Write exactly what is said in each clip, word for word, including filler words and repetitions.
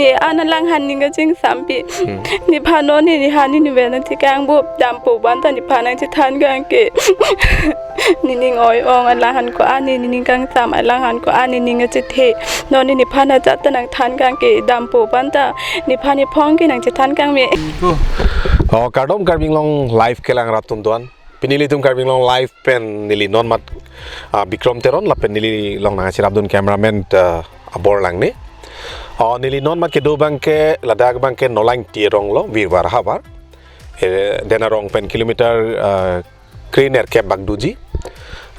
Ne an alanghan ning kachingsampi. Hmm. Nephan non ne neha ne nuven nangthekang bo dampo abang ta nephan nangchethan kang ke. Nening oi-ong alanghan ko-an ne, nening kangsam alanghan ko-an ne, nening achethe. Non ne nephan ajat ta nangthan kang ke dampo abang ta nephan nephong ke nangchethan kang me. Oh, kardom Karbi Anglong Live kelang rat atum doan. Pini nelitum Karbi Anglong Live pen neli non mat, ah, Bikrom Teron lapen neli along nangcherapdun cameraman, ah, Abor Langne. Oh, neli non mat kedo abang ke ladak abang ke Nolai Ingti arong lo, Birvar havar. Eh, Denarong pen kilometer, ah, krenerkep bak doji.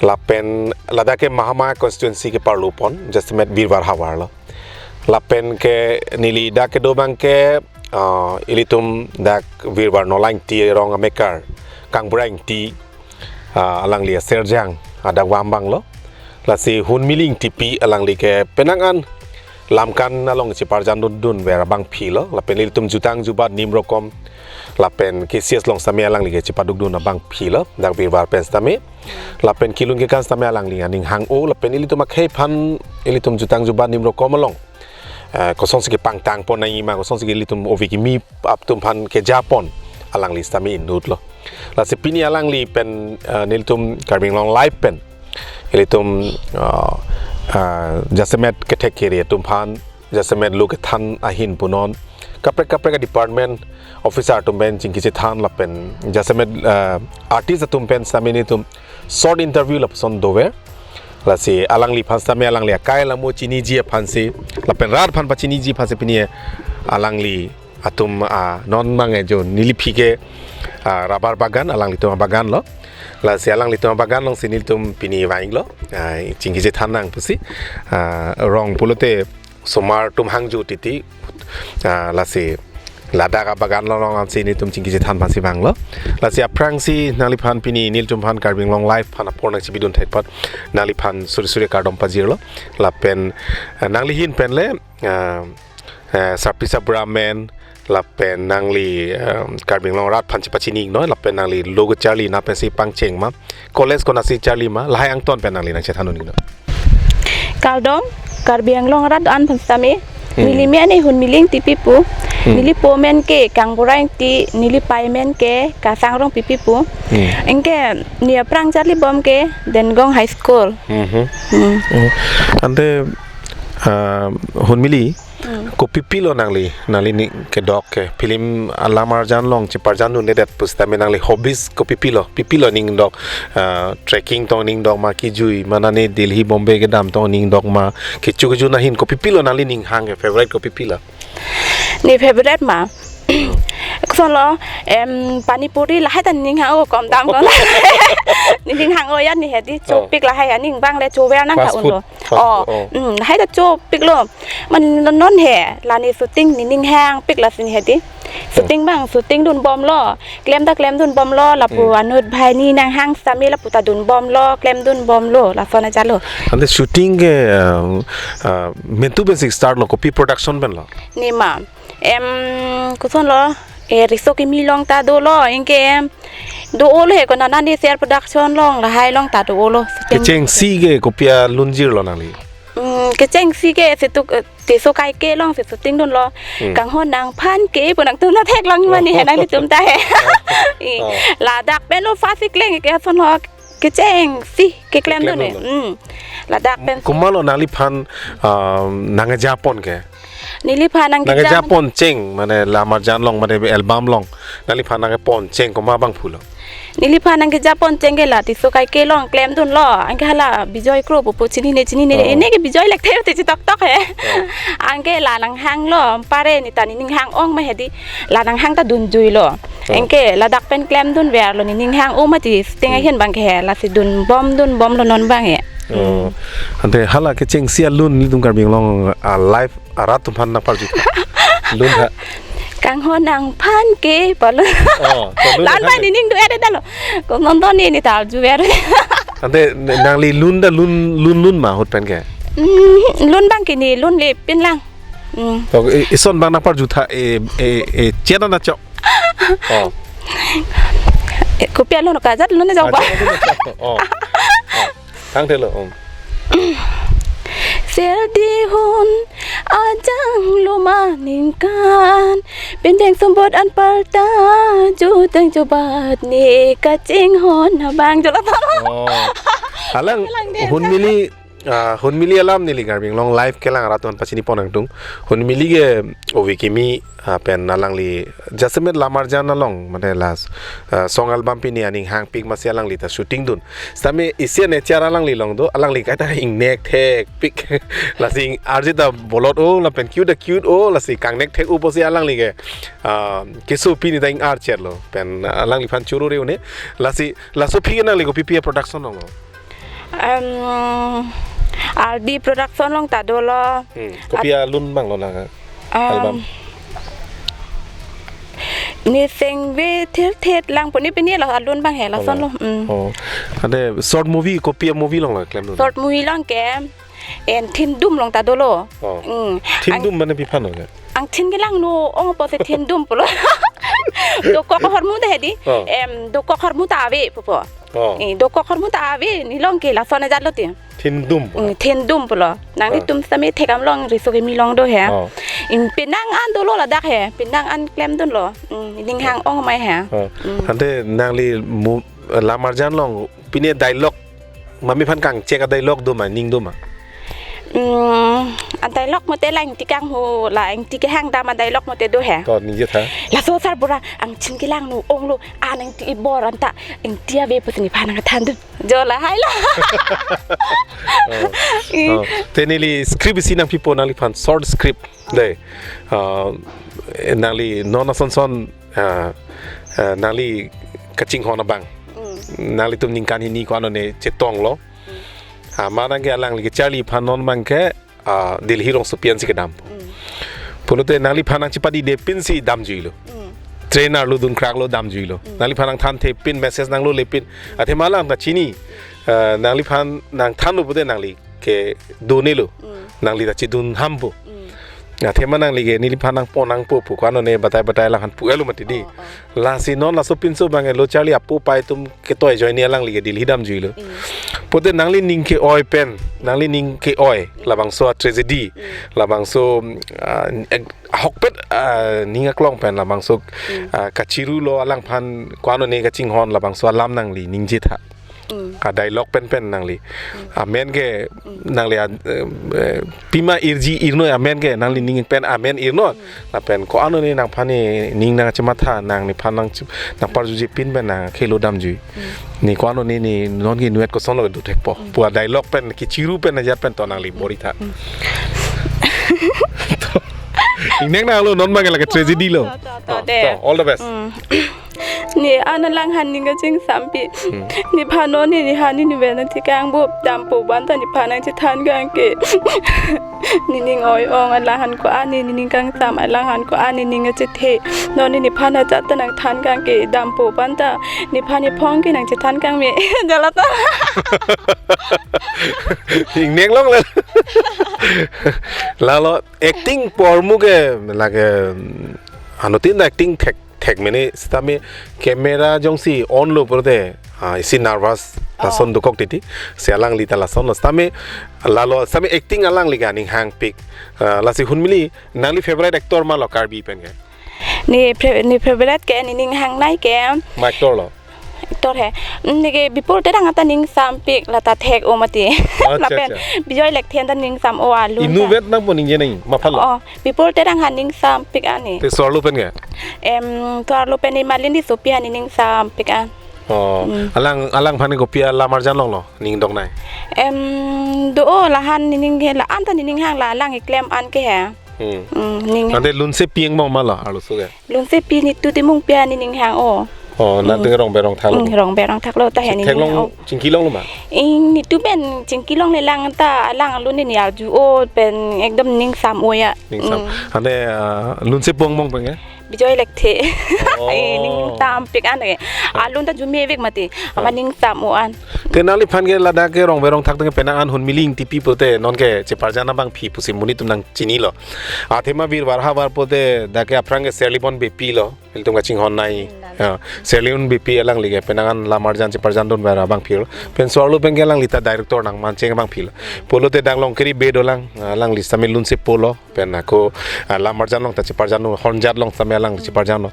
Lapen ladak ke Mahamaya constituency ke parlupon, jasemet Birvar havar lo. Lapen ke neli dak kedo abang ke, ah, ilitum dak Birvar Nolai Ingti arong amekar Kangbura Ingti, ah, alangli aserjang adak vambang lo. Lasi Hunmili Ingtipi alangli ke penang an Lamkan along cheparjan dun dun ver abangpi lo. Lapen ilitum jutang jubat nim rokom lapen K C S along sitame alangli ke chepaduk dun abangpi lo. Dak Birvar pen sitame. Lapen kelun kekan sitame alangli aning hang-o lapen ilitum akhei aphan ilitum jutang jubat nim rokom along, eh, kosonsi kepangtang pon nangji ma, kosonsi ke ilitum ove kimi atum aphan kejapon alangli sitame inut lo. Lasi pini alangli pen, eh, nelitum Karbi Anglong Live pen ilitum, eh, eh, jasemet kethek kere atum aphan, jasemet lo kethan ahin punon, kaprek kaprek department officer atum pen chingki chethan lapen jasemet, eh, artist atum pen sitame nelitum short interview lapuson dover. Lasi alangliphan sitame alangli akai alamo chiniji aphansi lapen rat aphan pachiniji aphansi pini alangli atum, ah, non mang ejo neliphi ke, ah, rubber bagan, alanglitum abagan lo. Lasi alanglitum abagan alongsi nelitum pini vanglo. Ah, chingki chethan nang pusi. Ah, rong pulote osomar atum hangjo titi. Ah, lasi ladak abagan along ansi nelitum chingki chethan aphansi vanglo. Lasi aphrangsi nangliphan pini nelitum aphan Karbi Anglong Live aphan apor nangchipidun thekpot nangliphan suri suri kardom pajirlo. Lapen, ah, nangli ahin pen le, ah, eh, sarpi sarbura amen, lapen nangli, eh, Karbi Anglong arat aphan chepachini iknon, lapen nangli lo kecharli na pensi pangcheng ma, college konatsi charli ma, lahai angton pen nangli nangchethan un iknon. Kardom, Karbi Anglong arat an aphan sitame, Hmm. neli amen Hunmili Ingtipi pu, Hmm. neli po amen ke Kangbura Ingti, neli pei amen ke Kasang Rongpipi pu. Hmm. Anke ne aphrang charlibom ke Dengong High School. Mhm. Hmm. Hmm. Ante, ah, Hunmili, Hmm. Kopipilo nangli, nangli ning kedok ke, film alam arjan along cheparjan dundedet pusitame nangli hobbies kopipilo, pipilo ning dok, ah, trekking tong ning dok ma, kejui ma, nane Delhi, Bombay kedam tong ning dok ma, kecho kejun ahin kopipilo nangli ning hang ke, favorite kopipilo? Ne favorite ma? Kosonlo, em, pani puri lahai ta ning hang-o, kom dam kom. Ne ning hang-o ya ne hedi, Oh. chopik lahai ya ning abang le chover nang Fast ka food. unlo. Fast Oh, food, oh. mm, lahai ta chopiklo. Man non non he, la ne shooting ne ning hangpik lasi ne hedi. Shooting abang, shooting dunbomlo. Klem ta klem dunbomlo, lapu Hmm. anut bhai ne nang hang sitame lapu ta dunbomlo, klem dunbomlo, lason ajatlo. Ante shooting ke, uh, uh, mentu pensi start lo, kopi production pen lo? Ne ma. Em, kosonlo, eh, riso kimi along ta dolo, anke em, do-olo he konat nane Ser Production along, lahai along ta do-olo. Shooting. Kechengsi ke kopi alun jirlo nangli? Mm, kechengsi ke situ, eh, Tisso Kaike alongsi shooting dunlo. Hmm. Kanghon nangphan ke pu nangtum ta theklong ma ne he nanglitum ta he. I, Oh. ladak pen lo first si kleng ke asonlo kechengsi keklem Keklem dun ne. dunlo. Hmm. Ladak pen. Komatlo nangliphan, ah, nangjapon ke? Neliphan nang Nang kejap. japon cheng, mane lam arjan along, mane album along. Nangliphan nangpon cheng komat abang pulo? Neliphan nang kejapon cheng ke la Tisso Kaike along klem dunlo. Anke hala Bijoy Kro pupu chinine chinine. Oh. Ene ke Bijoy Lekthe te chetoktok he. Oh. Anke la nang hanglo, pare ne ta ne ning hang-ong ma hedi. La nang hang ta dunjuilo. Oh. Anke ladak pen klem dunverlo, ne ning hang-o mati shooting Hmm. ahin abang ke he, lasi dunbom dunbomlo non abang he. Oh. Hmm. Ante hala kechengsi alun nelitum Karbi Anglong, ah, live arat atum aphan nangparju. Lun tha. Kanghon nangphan ke pulo. Oh, to lun Lan tha ba ke? Ne ning do ere dalo. Ko non to ne ne ta juver. Ante nangli lun ta lun lun lun ma ahut pen ke? Hmm, lun abang ke ne lun le pinlang. Hmm. To i-, ison abang nangparju tha e e e chena na chok. Oh. Eh, kopi alun kajat lun jauh ba. Ajat lun jauh. Oh. Oh. Thangthelo, um. Ser Dihun ajang loma ningkan, pindeng sumbot anparta, jutang jubat ne kachinghon abang, jola ta. Oh. Alang, alang deh. Hunmili, ah, Hunmili alam neli Karbi Anglong Live kelang arat aphan pachini pon nangtung. Hunmili ke ove kimi, ah, pen alangli jasemet Lamarjan along, mane last, ah, song album pini aning hangpik masi alangli ta shooting dun. Sitame isi ane char alangli along do, alangli kaita ingnek thekpik. Lasi arje ta bolot o, lapen cute ta cute o, lasi kangnek thek o pusi alangli ke, ah, keso pini ta ing-archerlo. Pen alangliphan choro re une. Lasi, laso aphi ke nangli kopi pi production along lo? Em, R D Production along ta dolo. Hmm. Kopi alun abang lo nang? Em, album. Ne sengve thirthe lang pu ne pini lo alun abang he, lason lo. Oh, lo. Hmm. Oh. Ante short movie, kopi amovie along lo klemdun? Short movie along ke, en Thindum along ta dolo. Oh. Hmm. Thindum mane pi aphan lo ke? Angthin kelang no ong pusi Thindum pulo. Dokok ahormu deh di. Oh. Em, dokok ahormu ta ave pupo. Oh. Eh, dokok ahormu ta ave, ne along ke lason ajatlo ti. Thindum. Mm, Thindum pulo. Nangli, ah, tum sitame thekdam long, riso kimi along do he. Oh. Em, penang an dolo ladak he. Penang an klemdunlo. Mm, ning hang ong mai he. Oh. Mm. Ante nangli mu-, Lamarjan along pine dialogue, mami aphan kangchek adialogue do ma, ning do ma? Mm, adialogue mate la ingti kanghu, la ingti kehang dam adialogue mate do he. To, ningje tha. Laso sarbura, angthin kelang no onglo, an ingti ibor anta, ingti ave pusi nephan nangthandun. Jo lahai lo. Oh. I. Oh. Te neli script isi nangpipo nangliphan, short script. Dei. Ah, nangli non ason son, ah, ah, nangli kachinghon abang. Mm. Nanglitum ningkan hini ko-an one chetonglo. Mm. Ah, manang ke alangli kecharli aphan non abang ke, ah, Delhi rongsopi ansi kedam. Mm. Pulote nangliphan nangchepadide pinsi damjuilo. Mm. Train arlo dunkraklo damjuilo. Mm. Nangliphan nangthanthe pin, message nanglole pin. Athema alang ta chini, ah, nangliphan nangthanlo pute nangli kedonelo. Mm. Nangli ta chedun ham pu. Mm. Athema nangli ke neliphan nangpon nangpo pu ko-an one batai batai alangphan pu-etlo mati di. Oh, oh. Lasi non laso pinso abang ke lo charli apo apai atum ketoi ajoine alangli ke Delhi damjuilo. Mm. Pute nangli ning ke-oi pen, nangli ning ke-oi, labangso a tragedy, mm, labangso, ah, ek-, ahokpet, ah, ning aklong pen, labangso, mm, ah, kachirulo alangphan ko-an one kachinghon, labangso alam nangli ningje tha. Mm. A dialogue pen pen nangli. Mm. Amen ke, mm, nangli a, eh, eh, pima irji irnoi amen ke nangli ning pen amen irnoi. Mm. Lapen ko-an one nangphan ne ning nangchematha, nang nephan nang chip, nangparjuje pin pen nangkhelo damjui. Mm. Ne ko-an one ne non ke nuet kosonlo do thekpo. Mm. Pu a dialogue pen kechiru pen ajat pen to nangli bor-i tha. Mm. Ingnek nanglo non abang ke lake tragedy lo. To, to, to, to, to, dei. To, all the best. Mm. Ne an alangphan ning kachingsampi. Hmm. Nephan non ne, ne hani ne ven nangthekang bo dampo pu anta nephan nangchethan kang ke. Ne ning oi ong alangphan ko-an ne, ne ning kangsam alangphan ko-an ne ning kachethe. Non ne nephan ajat ta nangthan kang ke dampo pu anta nephan nephong ke nangchethan kang me. Jola ta. Ingnek longlo. Lalo acting pu ahormu ke lake, mm, anuttin ta acting thek thek mene sitame camera jongsi on lo pulote, ah, isi nervous, oh, lason dokok titi. Si alangli ta lasonlo sitame, lalo sitame acting alangli ke aning hangpik. Ah, lasi Hunmili, nangli favorite actor ma lo Karbi pen ke? Ne fre-, ne favorite ke ne ning hangnei ke. Ma actor lo? Actor he. Mm, ne ke Bipul Terang anta ningsampik, la ta thek-o mati. Accha, lapen accha. Bijoy Lekthe anta ningsam-o alun ta. Inutvet nangpo ningje nang, ma aphan lo? Oh, Bipul Terang aphan ningsampik an ne. Te so-arlo pen ke? Em, so-arlo pen ne Malin Tissopi aphan ne ningsampik an. Oh, hmm. Alang, alangphan ne kopi a Lamarjan along lo, ning doknei? Em, do-o, la-an ne ning he, la-an ta ne ning hang, la alang keklem an ke he. Hmm. Hmm, ning hang. Ante Lunsepi angbong ma lo, arloso ke? Lunsepi Nitu Timungpi aphan ne ning hang-o. Oh, nang, hmm, deng Rongber Rongthak lo. Hmm, Rongber Rongthak lo ta he ne ning hang-o. Theklong, chingki longlo ma? Ing Nitu pen chingki longle lang ta alang alun ne arju-o pen ekdom ningsam-o ya. Ningsam. Hmm. Ante, ah, Lunsepo angbong pen ke? Bijoy Lekthe. Oh. Eh, ningsampik an ke. Ah. Alun ta arjumevek mati. Ah. Amat ningsam-o an. Te nangliphan ke ladak ke Rongber Rongthak tang ke penang an Hunmili Engtipi pulote non ke cheparjan abangpi pusi monit atum nangchinilo. Athema virvar havar pulote dak ke aphrang ke Serlibon Beypi lo. Ilitum kachinghon nai. Hmm, ya. Serlin Beypi alangli ke penang an lam arjan cheparjandun ber abangphi lo. Pen so-arlo pen ke alangli ta director nangmancheng abangphi lo. Pulote dak Longkiri Bey dolang, alangli sitame lunsepo lo. Pen ako, ah, lam arjan along ta cheparjandun, hornjat along sitame alang cheparjandun.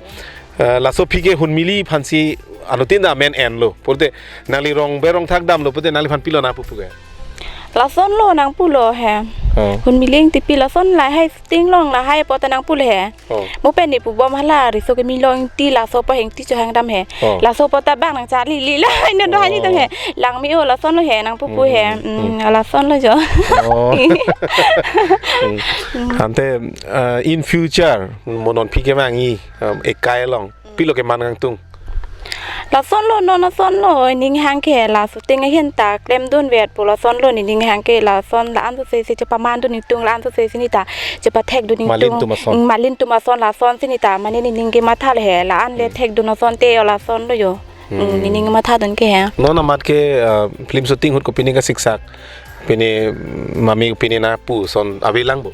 Eh, laso aphi ke Hunmili aphansi anuttin ta amen enlo. Pulote nangli rong berong thak damlo pulote nangliphan pilo nangpupu ke? Lason lo nangpulo he. Oh. Hunmili Engtipi lason lahai shooting along lahai apot ta nangpulo he. Oh. Mo pen ne pubom hala riso keme long ti laso apot hengti chohang dam he. Oh. Laso apot ta bang nang charli li la. Ino do hani tong he. Oh. Langme-o lason lo he nangpupu he. Hmm, hmm, hmm. Mm, lason lo jo. Oh. Hmm. Ante, eh, in future, mo non aphi ke mangi, um, ekai along pilo keman kangtung? Lason lo, non ason lo, ning hang ke la shooting ahin ta klemdun vet pu lason lo, ne ning hang ke lason la-an sose si chepamandun ingtung, la-an sose si ne ta chepathekdun ingtung. Malin atum ason. Mm, malin atum ason lason si ne ta, mane ne ning kematha le he, la-an le thekdun asonte o lason lo jo. Mm, ne ning mathadun ke he. Non amat ke, uh, film shooting ahut kopine kasiksak, pine mami pine nangpuson avelang bo?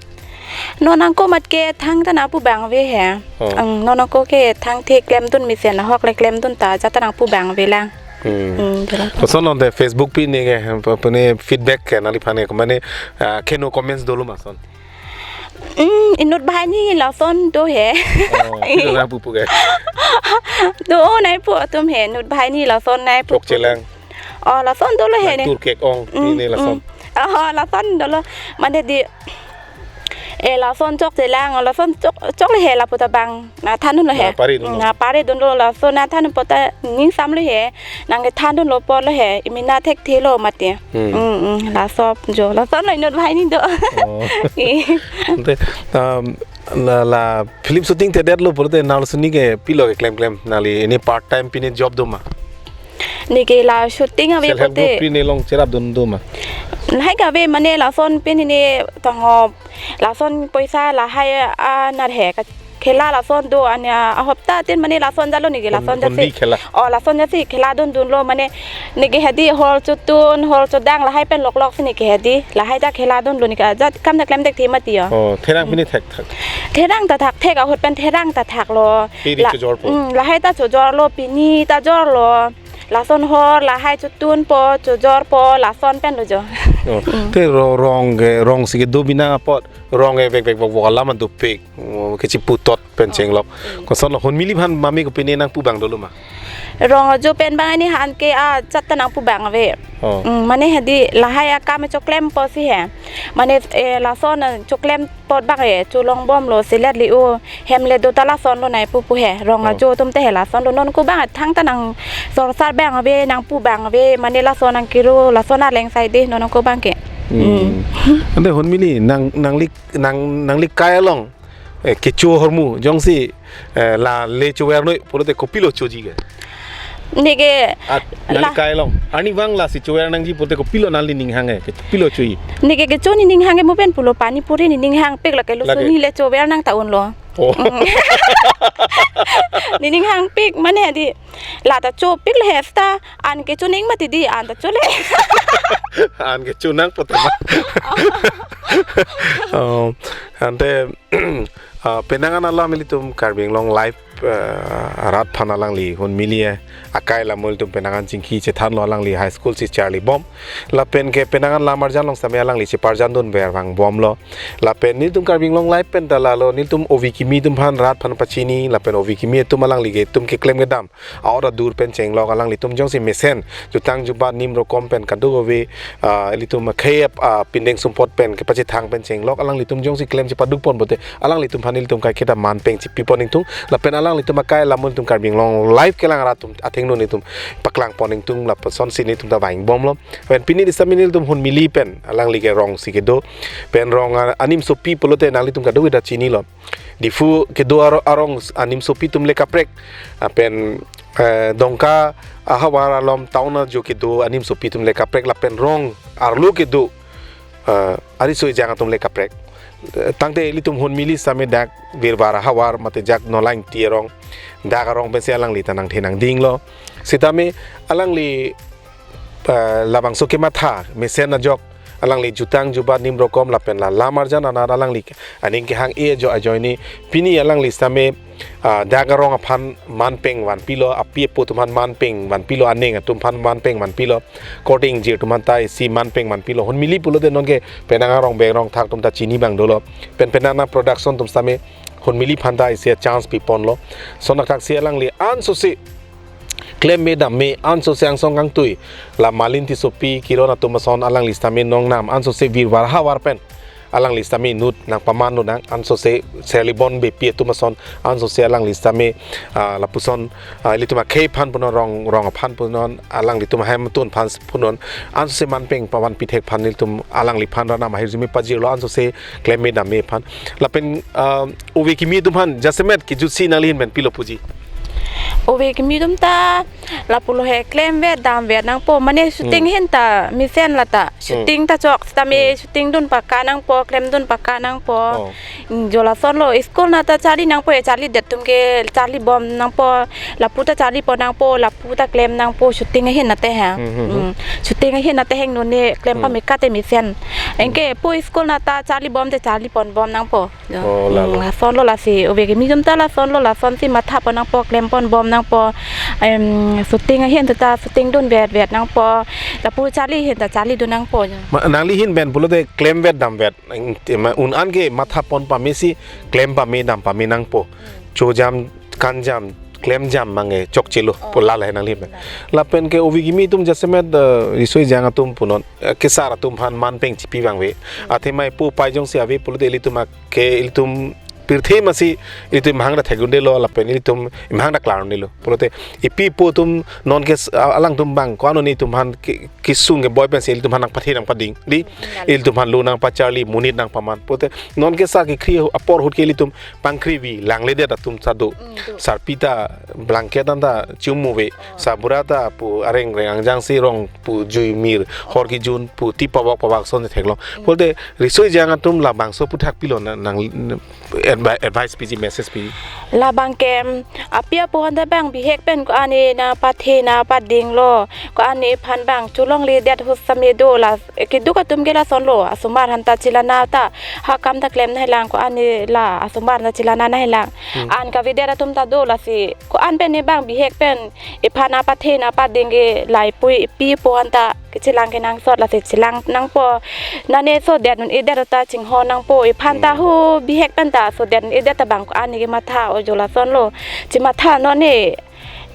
Non ako amat ke thangta nangpu abang ave he. Oh. Ang non ako ke thangthe klemdun mesen ahok le klemdun ta jat ta nangpu abang avelang. Hmm. Hmm, jelas. Lason non te Facebook pine ke, pu-, pine feedback ke nangliphan ke, mane, ah, keno comments dolo ma son? Hmm, inut banghini lason do he. Oh, pilo nangpupu ke? Do nangpu atum he, inut banghini lason nangpu. Chokchelang. Oh, lason dolo he ne. Tur kek-ong, hmm, pine lason. Hmm. Oh, lason dolo. Mane di, eh, lason chokchelang, lason chok, chok le he lapu ta bang. Nangthandun lo he. Nangparidun lo. Hmm, nangparidun lo lason nangthandun apot ta ning sam lo he. Nangkethandun lo apot lo he. Imina thekthe lo mati. Hmm. Hmm, hmm, laso jo. Lason lo inut banghini do. Oh. Eh. Ante, um, la, la film shooting thedet lo pulote nangli suni ke pilo ke klemklem. Nangli ini part time pine job do ma? Ne ke la shooting ave pulote. Self help group pine along cherapdun do ma? Lahai ke ave mane lason pine ne tong ho lason poisa lahai, ah, nar he ka khela lason do anya ahopta tin mane lason jalo ne ke lason jasi. Hundi khela. Oh, lason jasi kheladundun lo mane ne ke hedi hor chotun, hor chodang lahai pen loklok si ne ke hedi lahai ta kheladun lo ne ke ajat kam ta klemthekthe mati o. Oh, therang pine thekthak. Therang ta thakthek ahut pen therang ta thaklo. Piri la-, chojorpo. Hmm, lahai ta chojorlo, pini ta jorlo. Lason hor, lahai chotunpo, chojorpo, lason pen lo jo. Oh, hmm. Te ro-, rong ke, rong si kedo binang apot, rong ke vekvek vokvok alam an dopik. Oh, kechiputot pen chenglok. Hmm. Koson lo Hunmili aphan mami kopine nangpu abang dolo ma? Rong ajo pen banghini han ke ajat ta nangpu abang ave. Oh. Hmm, mane hedi lahai akam choklempo si he. Mane, eh, lason, eh, choklem apot bang e, cholongbomlo, selet li-o, hem le do ta lason lo nangpupu he, rong ajo atum te he lason lo, non ako bang thangta nang sorsar abang ave, nangpu abang ave, mane lason nangkiro, lason aleng sai de, non ako bang ke. Hmm. Hmm. Ante Hunmili, nang, nangli, nang, nangli kai along, eh, kecho ahormu, jongsi, eh, la le chover noi, pulote kopilo choji ke? Ne ke at, nangli la- kai along. Arnivang lasi chover nangji pulote kopilo nangli ning hang e, kopilo choji? Ne ke kecho ne ning hang e mo pen pulo pani puri ne ning hangpik lake lo. Lake. Suni le chover nang ta unlo. Oh. Mm. Ne ning hangpik mane di la ta chopik le he seta an kecho ning mati di an ta cho le. An kecho nang pote ma. Oh, ante, ah, penang an alam ilitum Karbi Anglong Live, ah, rat aphan alangli Hunmili akai lamul atum penang an chingki chethanlo, alangli high school si charlibom. Lapen ke penang an lam arjan along sitame alangli cheparjandun ber vangbomlo. Lapen nelitum Karbi Anglong Live pen ta lalo, nelitum ovi kimi atum aphan rat aphan pachini, lapen ovi kimi atum alangli ke itum keklem kedam aor adur pen chenglok, alanglitum jongsi mesen jutang jubat nim rokom pen kadokave, ah, ilitum akhei ap, ah, pindeng sumpot pen kepachethang pen chenglok, alanglitum jongsi klem chepaduk pon pote alanglitum aphan ilitum kaiketa man peng chipipon ingtung, lapen alanglitum akai lamul atum Karbi Anglong Live kelang rat atum athengno nelitum paklangpon ingtung, lapuson si nelitum ta vangbomlo. Pen pini di sitame nelitum Hunmili pen alangli ke rong si kedo, pen rong a-, animsopi pulote nanglitum kadokave ta chinilo. Diphu kedo aro-, arong s-, animsopi atum le kaprek. Ah, pen, eh, Dongka ahavar along town ajo kedo animsopi atum le kaprek, lapen rong arlo kedo, eh, ariso ejang atum le kaprek. Eh, tangte ilitum Hunmili sitame dak Virvar ahavar mate jak Nolangti arong, dak arong pensi alangli ta nangthe nangdinglo. Sitame alangli eh, labangso kematha mesen ajok alangli jutang jubat nim rokom lapen la lam arjan anat alangli aning kehang-e ajo ajoine pini alangli sitame, ah, dak arong aphan manpeng vanpilo, api apo atum aphan manpeng vanpilo, aning atum aphan manpeng vanpilo, korte ingjir atum aphan ta isi manpeng vanpilo. Hon mili pulote nonke penang arong beng rong thak atum ta chini abang dolo. Pen penang a-production atum sitame hon mili aphan ta isi chance piponlo. Lason athaksi alangli ansose klem me dam me ansose angsong kangtui la Malin Tissopi, Kiron atum ason alangli sitame nongnam ansose vir var havar pen alangli sitame inut nangpaman lonang, ansose Serlibon Beypi atum ason ansose alangli sitame, ah, lapuson, ah, ilitum akhei aphan punon, rong rong aphan punon, alanglitum ahem atum aphan punon, ansose manpeng pavanpi thek aphan ilitum alangliphan ranam ahirjume pajirlo ansose klem me dam me aphan. Lapen, ah, ove kimi atum aphan jasemet kejutsi nangli ahin pen pilo puji? Ove kimi atum ta lapulo he, klemvet damvet nangpo, mane shooting Hmm. ahin ta mesen lata, shooting ta chok sitame Hmm. shooting dun paka nangpo, klem dun paka nangpo. Oh. Mm, jo lasonlo, school anat ta charli nangpo, charlidet atum ke charlibom nangpo, lapu ta charlipon nangpo, lapu ta klem nangpo, shooting ahin ante ha. Hmm, hmm, hmm. Mm, shooting ahin ante hang nune klem Hmm. pame kate mesen. Anke po school anat ta charlibom te charliponbom nangpo. Oh, lalo. Mm, lasonlo lasi, ove kimi atum ta lasonlo, lasonsi mathapon nangpo, klemponbom nangpo. Em, shooting ahin ta shooting dunvet vet nangpo. Lapu charli ahin ta charli dun nangpo. Ma, nangli ahin pen pulote klemvet damvet, eng, te ma, un-an ke mathapon pamesi klem pame dam pame nangpo. Chojam, kanjam, klemjam abang ke chokchelo, Oh. pu lalo he nangli ahin pen. Lapen ke ove kimi atum jasemet, eh, riso ejang atum punon, eh, kesar atum aphan manpeng chipi abang ave. Athema ipu pai jongsi ave pulote ilitum ke ilitum pirthe masi ilitum imahang ta thekdundelo lapen ilitum imahang ta klarundelo. Pulote ipi ipo atum nonke s-, a-, alangtum abang ko-an nelitum aphan ke-, kesung keboi pensi ilitum aphan nangpathe nangpading, di, Hmm, lalo. Ilitum aphan lo nangpacharli, monit nangpaman. Pulote nonke sar kekhri apor ahut ke ilitum pangkhrivi langledet atum ta do. Hmm, do. Sarpi ta blanket anta chimuve, Oh. sarbura ta pu areng reng angjangsi rong pu jui mir, hor kejun pu ti pavak pavak ason theklong. Hmm. Pulote riso ejang atum labangso aphuthak pilo nang, nang advi-, advice piji, message piji? Labang ke, api apo aphanta abang bihek pen ko-an nangpathe nangpadinglo, ko-an aphan abang cholongledet ahut sitame do la, keduk atum ke lasonlo, asomar aphanta chelang ta, ha kam ta klem nangjilang, ko-an la asomar aphanta chelang nangjilang. Hmm. An kavedet atum ta do lasi, ko-an pen ne abang bihek pen iphan nangpathe nangpading ke laipui ipi ipo aphanta kechelang kenangsot lasi chelang nangpo. Nane sodet un-edet ta chinghon nangpo. Iphan ta Hmm. ho bihek pen ta sodet un-edet ta abang ko-an ke matha, o jo lasonlo. Chematha non ne,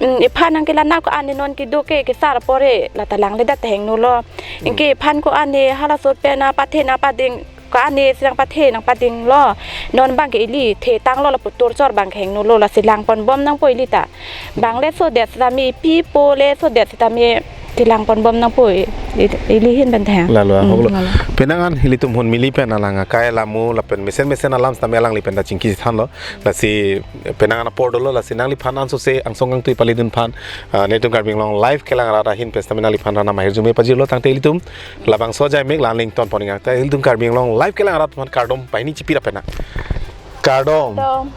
mm, iphan nangkelang ko-an non keduk ke kesar apor ke lata langledet ta hingno lo. Hmm. Anke iphan ko-an halaso pen nangpathe nangpading, ko-an si nangpathe nangpadinglo. Non abang ke ili thetanglo lapu torchor abang ke hingno lo, lasi langponbom nangpo ili ta. Bang le sodet sitame ipi ipo le sodet sitame chelangponbom nangpo i-, i-, ili ahin pen thang. Lalo, Hmm, ahok lo. Lalo. Penang an ilitum hon mili pen alang akai alamu lapen mesen mesen alam sitame alangli pen ta chingki thanlo. Lasi penang an apor dolo, lasi nangliphan ansose angsong kangtui palidun aphan, ah, netum Karbi Anglong Live kelang arat ahin pen sitame nangliphan ranam ahirjume pajirlo, tangte ilitum labangso ajaimek la ning tonpon nang. Ta ilitum Karbi Anglong Live kelang arat aphan kardom pahini chipi ra penang. Kardom. Kardom.